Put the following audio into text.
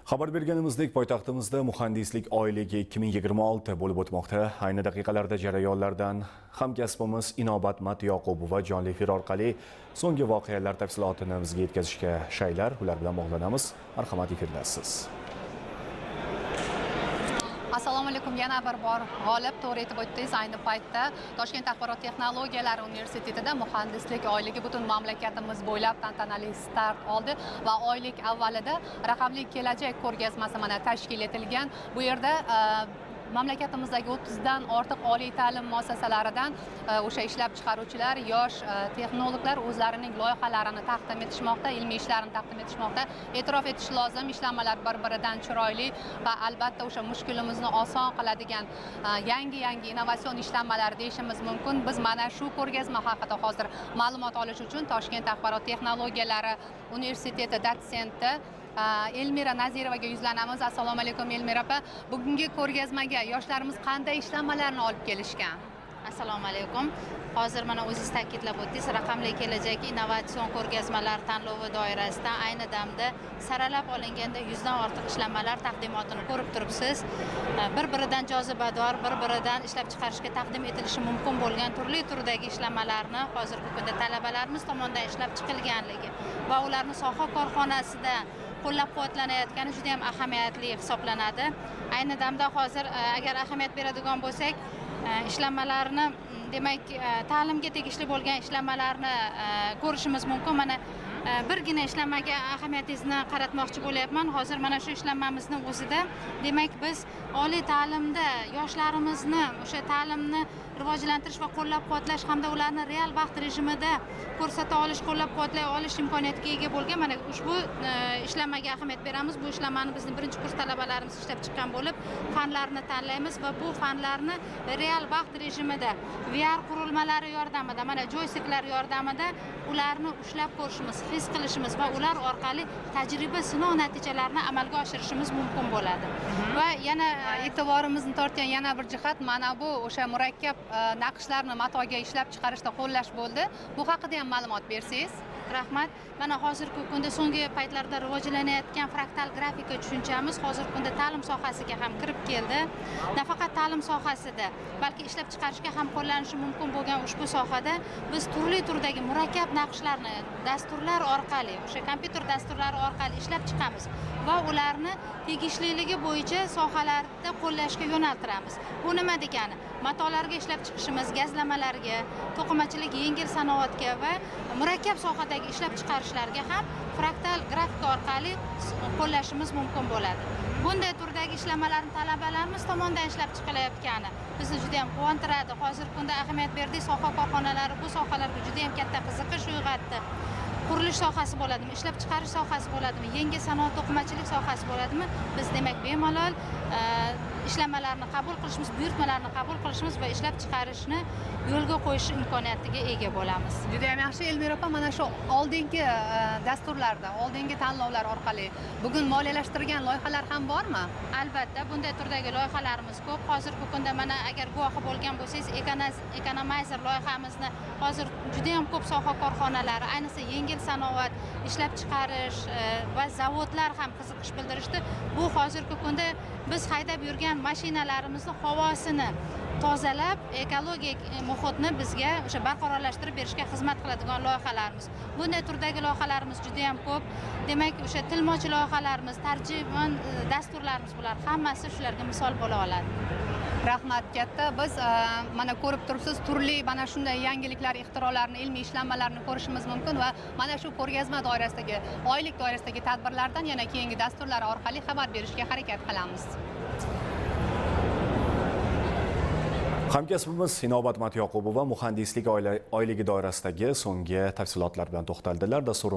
Xabar berganimizdek, poytaxtimizda muhandislik oyligi 2026 bo'lib o'tmoqda. Ayni daqiqalarda jarayonlardan hamkasbimiz Inobat Matyoqubova jonli efir orqali so'nggi voqealar tafsilotini bizga yetkazishga shaylar. Ular bilan bog'lanamiz. Marhamat, efirdasiz. Assalomu alaykum yana bir bor, G'olib. To'g'ri aytib o'tdingiz, ayni paytda Toshkent axborot texnologiyalari universitetida muhandislik oyligi butun mamlakatimiz bo'ylab tantanali start oldi va oylik avvalida raqamli kelajak ko'rgazmasi mana tashkil etilgan. Bu yerda mamlakatimizdagi 30 dan ortiq oliy ta'lim muassasalaridan o'sha ishlab chiqaruvchilar, yosh texnologlar o'zlarining loyihalarini taqdim etishmoqda, ilmiy ishlarini taqdim etishmoqda. E'tirof etish lozim, ishlanmalar bir biridan chiroyli va albatta o'sha mushkulimizni oson qiladigan yangi yangi innovatsion ishlanmalar deyishimiz mumkin. Biz mana shu ko'rgazma haqida hozir ma'lumot olish uchun Toshkent axborot texnologiyalari universiteti dotsenti Elmira Nazirovaga yuzlanamiz. Assalomu alaykum, Elmira opa. Bugungi ko'rgazmaga yoshlarimiz qanday ishlanmalarni olib kelishgan? Assalomu alaykum. Hozir mana o'zingiz ta'kidlab o'tdingiz, raqamli kelajak innovatsion ko'rgazmalar tanlovi doirasida ayni damda saralab olinganda 100 dan ortiq ishlanmalar taqdimotini ko'rib turibsiz. Bir biridan jozibador, bir biridan ishlab chiqarishga taqdim etilishi mumkin bo'lgan turli turdagi ishlanmalarni hozirgi kunda talabalarimiz tomonidan ishlab chiqilganligi va ularni soha korxonasida qo'llab quvvatlanayotgani juda ham ahamiyatli hisoblanadi. Ayni damda hozir agar ahamiyat beradigan bo'lsak, ishlanmalarni, demak, ta'limga tegishli bo'lgan ishlanmalarni ko'rishimiz mumkin. Mana birgina ishlanmaga ahamiyatingizni qaratmoqchi bo'lyapman. Hozir mana shu ishlanmamizni o'zida, demak, biz oliy ta'limda yoshlarimizni o'sha ta'limni rivojlantirish va qo'llab-quvvatlash hamda ularni real vaqt rejimida ko'rsata olish, qo'llab-quvvatlay olish imkoniyatiga ega bo'lgan mana ushbu ishlanmaga ahamiyat beramiz. Bu ishlanmani bizni birinchi kurs talabalarimiz ishlab chiqqan bo'lib, fanlarni tanlaymiz va bu fanlarni real vaqt rejimida VR qurilmalari yordamida, mana joystiklar yordamida ularni ushlab ko'rishimiz, his qilishimiz va ular orqali tajriba sinov natijalarini amalga oshirishimiz mumkin bo'ladi. Va yana E'tiborimizni tortgan yana bir jihat mana bu o'sha murakkab naqshlarni matoga ishlab chiqarishda qo'llash bo'ldi. Bu haqida ham ma'lumot bersangiz. Rahmat. Mana hozirgi kunda so'nggi paytlarda rivojlanayotgan fraktal grafika tushunchamiz hozirgi kunda ta'lim sohasiga ham kirib keldi. Nafaqat ta'lim sohasida, balki ishlab chiqarishga ham qo'llanishi mumkin bo'lgan ushbu sohada biz turli turdagi murakkab naqshlarni dasturlar orqali, o'sha kompyuter dasturlari orqali ishlab chiqamiz va ularni tegishliligi bo'yicha sohalarda qo'llashga yo'naltiramiz. Bu nima degani? Matolarga ishlab chiqishimiz, gazlamalarga, to'qimachilik, yengil sanoatga va murakkab sohadagi ishlab chiqarishlarga ham fraktal grafika orqali qo'llashimiz mumkin bo'ladi. Bunday turdagi ishlanmalarni talabalarimiz tomonidan ishlab chiqilayotgani bizni juda ham quvontiradi. Hozirgi kunda ahamiyat berdik, soha korxonalari bu sohalarga juda ham katta qiziqish uyg'otdi. Qurilish sohasi bo'ladimi, ishlab chiqarish sohasi bo'ladimi, yengil sanoat, to'qimachilik sohasi bo'ladimi, biz demak bemalol ishlanmalarni qabul qilishimiz, buyurtmalarni qabul qilishimiz va ishlab chiqarishni yo'lga qo'yish imkoniyatiga ega bo'lamiz. Juda ham yaxshi, Elmira opa, mana shu oldingi dasturlarda, oldingi tanlovlar orqali bugun moliyalashtirgan loyihalar ham bormi? Albatta, bunday turdagi loyihalarimiz ko'p. Hozirgi kunda mana agar guvohi bo'lgan bo'lsangiz, Economizer loyihamizni hozir juda ham ko'p soha korxonalari, ayniqsa yengil sanoat, ishlab chiqarish va zavodlar ham qiziqish bildirishdi. Bu hozirgi kunda biz haydab yurgan mashinalarimizni havosini tozalab, ekologik muhitni bizga o'sha barqarorlashtirib berishga xizmat qiladigan loyihalarimiz. Bunday turdagi loyihalarimiz juda ham ko'p. Demak, o'sha tilmoch loyihalarimiz, tarjimon dasturlarimiz, bular hammasi shularga misol bo'la oladi. Rahmat katta. Biz mana ko'rib turibsiz, turli mana shunday yangiliklar, ixtirolarni, ilmiy ishlanmalarni ko'rishimiz mumkin va mana shu ko'rgazma doirasidagi, oylik doirasidagi tadbirlardan yana keyingi dasturlar orqali xabar berishga harakat qilamiz. Hamkasbimiz Inobat Matyoqubova muhandislik oyligi doirasidagi so'nggi tafsilotlar bilan to'xtaldilar. Dastur